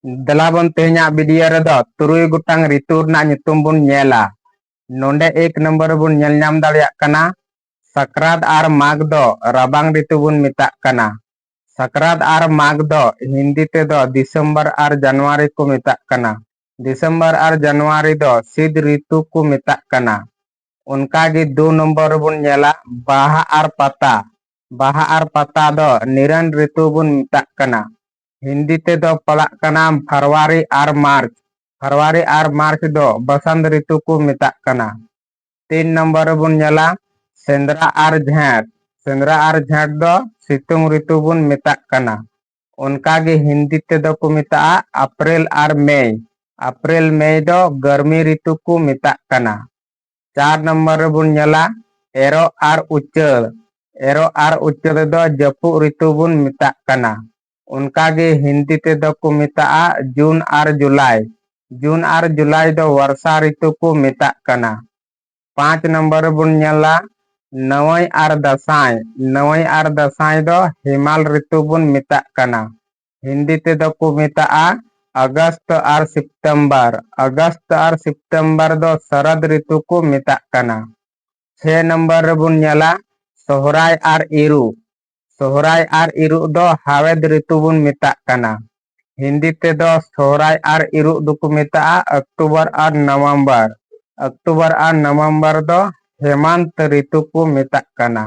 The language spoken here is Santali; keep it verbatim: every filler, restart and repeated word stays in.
ᱫᱮᱞᱟ ᱵᱚᱱ ᱛᱮᱦᱮᱧᱟᱜ ᱵᱷᱤᱰᱤᱭᱳ ᱨᱮᱫᱚ ᱛᱩᱨᱩᱭ ᱜᱚᱴᱟᱝ ᱨᱤᱛᱩ ᱨᱮᱱᱟᱜ ᱧᱩᱛᱩᱢ ᱵᱚᱱ ᱧᱮᱞᱟ᱾ ᱱᱚᱰᱮ ᱮᱠ ᱱᱚᱢᱵᱚᱨ ᱨᱮᱵᱚᱱ ᱧᱮᱞ ᱧᱟᱢ ᱫᱟᱲᱮᱭᱟᱜ ᱠᱟᱱᱟ, ᱥᱟᱠᱨᱟᱛ ᱟᱨ ᱢᱟᱜᱽ ᱫᱚ ᱨᱟᱵᱟᱝ ᱨᱤᱛᱩ ᱵᱚᱱ ᱢᱮᱛᱟᱜ ᱠᱟᱱᱟ᱾ ᱥᱟᱠᱨᱟᱛ ᱟᱨ ᱢᱟᱜᱽ ᱫᱚ ᱦᱤᱱᱫᱤ ᱛᱮᱫᱚ ᱫᱤᱥᱚᱢᱵᱚᱨ ᱟᱨ ᱡᱟᱱᱩᱣᱟᱨᱤ ᱠᱚ ᱢᱮᱛᱟᱜ ᱠᱟᱱᱟ᱾ ᱫᱤᱥᱚᱢᱵᱚᱨ ᱟᱨ ᱡᱟᱱᱩᱣᱟᱨᱤ ᱫᱚ ᱥᱤᱛ ᱨᱤᱛᱩ ᱠᱚ ᱢᱮᱛᱟᱜ ᱠᱟᱱᱟ᱾ ᱚᱱᱠᱟᱜᱮ ᱫᱩ ᱱᱚᱢᱵᱚᱨ ᱨᱮᱵᱚᱱ ᱧᱮᱞᱟ ᱵᱟᱦᱟ ᱟᱨ ᱯᱟᱛᱟ᱾ ᱵᱟᱦᱟ ᱟᱨ ᱯᱟᱛᱟ ᱫᱚ ᱱᱤᱨᱚᱱ ᱨᱤᱛᱩ ᱵᱚᱱ ᱢᱮᱛᱟᱜ ᱠᱟᱱᱟ᱾ ᱦᱤᱱᱫᱤ ᱛᱮᱫᱚ ᱯᱟᱲᱟᱜ ᱠᱟᱱᱟ ᱯᱷᱟᱨᱣᱟᱨᱤ ᱟᱨ ᱢᱟᱨᱪ᱾ ᱯᱷᱟᱨᱣᱟᱨᱤ ᱟᱨ ᱢᱟᱨᱪ ᱫᱚ ᱵᱟᱥᱟᱱᱛ ᱨᱤᱛᱩ ᱠᱚ ᱢᱮᱛᱟᱜ ᱠᱟᱱᱟ᱾ ᱛᱤᱱ ᱱᱚᱢᱵᱚᱨ ᱨᱮᱵᱚᱱ ᱧᱮᱞᱟ ᱥᱮᱸᱫᱽᱨᱟ ᱟᱨ ᱡᱷᱮᱸᱴ᱾ ᱥᱮᱸᱫᱽᱨᱟ ᱟᱨ ᱡᱷᱮᱸᱴ ᱫᱚ ᱥᱤᱛᱩᱝ ᱨᱤᱛᱩ ᱵᱚᱱ ᱢᱮᱛᱟᱜ ᱠᱟᱱᱟ᱾ ᱚᱱᱠᱟᱜᱮ ᱦᱤᱱᱫᱤ ᱛᱮᱫᱚ ᱠᱚ ᱢᱮᱛᱟᱜᱼᱟ ᱟᱯᱨᱤᱞ ᱟᱨ ᱢᱮᱭ᱾ ᱟᱯᱨᱤᱞ ᱢᱮᱭ ᱫᱚ ᱜᱟᱨᱢᱤ ᱨᱤᱛᱩ ᱠᱚ ᱢᱮᱛᱟᱜ ᱠᱟᱱᱟ᱾ ᱪᱟᱨ ᱱᱚᱢᱵᱚᱨ ᱨᱮᱵᱚᱱ ᱧᱮᱞᱟ ᱮᱨᱚᱜ ᱟᱨ ᱩᱪᱟᱹᱲ᱾ ᱮᱨᱚᱜ ᱟᱨ ᱩᱪᱟᱹᱲ ᱫᱚ ᱡᱟᱹᱯᱩᱫ ᱨᱤᱛᱩ ᱵᱚᱱ ᱢᱮᱛᱟᱜ ᱠᱟᱱᱟ᱾ ᱚᱱᱠᱟᱜᱮ ᱦᱤᱱᱫᱤ ᱛᱮᱫᱚ ᱠᱚ ᱢᱮᱛᱟᱜᱼᱟ ᱡᱩᱱ ᱟᱨ ᱡᱩᱞᱟᱭ᱾ ᱡᱩᱱ ᱟᱨ ᱡᱩᱞᱟᱭ ᱫᱚ ᱵᱚᱨᱥᱟ ᱨᱤᱛᱩ ᱠᱚ ᱢᱮᱛᱟᱜ ᱠᱟᱱᱟ᱾ ᱯᱟᱸᱪ ᱱᱚᱢᱵᱚᱨ ᱨᱮᱵᱚᱱ ᱧᱮᱞᱟ ᱱᱟᱹᱣᱟᱹᱭ ᱟᱨ ᱫᱟᱸᱥᱟᱭ᱾ ᱱᱟᱹᱣᱟᱹᱭ ᱟᱨ ᱫᱟᱸᱥᱟᱭ ᱫᱚ ᱦᱮᱢᱟᱞ ᱨᱤᱛᱩ ᱵᱚᱱ ᱢᱮᱛᱟᱜ ᱠᱟᱱᱟ᱾ ᱦᱤᱱᱫᱤ ᱛᱮᱫᱚ ᱠᱚ ᱢᱮᱛᱟᱜᱼᱟ ᱟᱜᱚᱥᱴ ᱟᱨ ᱥᱮᱯᱴᱮᱢᱵᱚᱨ᱾ ᱟᱜᱚᱥᱴ ᱟᱨ ᱥᱮᱯᱴᱮᱢᱵᱚᱨ ᱫᱚ ᱥᱟᱨᱟᱫ ᱨᱤᱛᱩ ᱠᱚ ᱢᱮᱛᱟᱜ ᱠᱟᱱᱟ᱾ ᱪᱷᱮ ᱱᱚᱢᱵᱚᱨ ᱨᱮᱵᱚᱱ ᱧᱮᱞᱟ ᱥᱚᱦᱨᱟᱭ ᱟᱨ ᱤᱨᱩᱜ᱾ ᱥᱚᱦᱨᱟᱭ ᱟᱨ ᱤᱨᱩᱜ ᱫᱚ ᱦᱟᱣᱮᱫ ᱨᱤᱛᱩ ᱵᱚᱱ ᱢᱮᱛᱟᱜ ᱠᱟᱱᱟ᱾ ᱦᱤᱱᱫᱤ ᱛᱮᱫᱚ ᱥᱚᱦᱨᱟᱭ ᱟᱨ ᱤᱨᱩᱜ ᱫᱚᱠᱚ ᱢᱮᱛᱟᱜᱼᱟ ᱚᱠᱴᱳᱵᱚᱨ ᱟᱨ ᱱᱚᱵᱷᱮᱢᱵᱚᱨ᱾ ᱚᱠᱴᱳᱵᱚᱨ ᱟᱨ ᱱᱚᱵᱷᱮᱢᱵᱚᱨ ᱫᱚ ᱦᱮᱢᱟᱱᱛ ᱨᱤᱛᱩ ᱠᱚ ᱢᱮᱛᱟᱜ ᱠᱟᱱᱟ᱾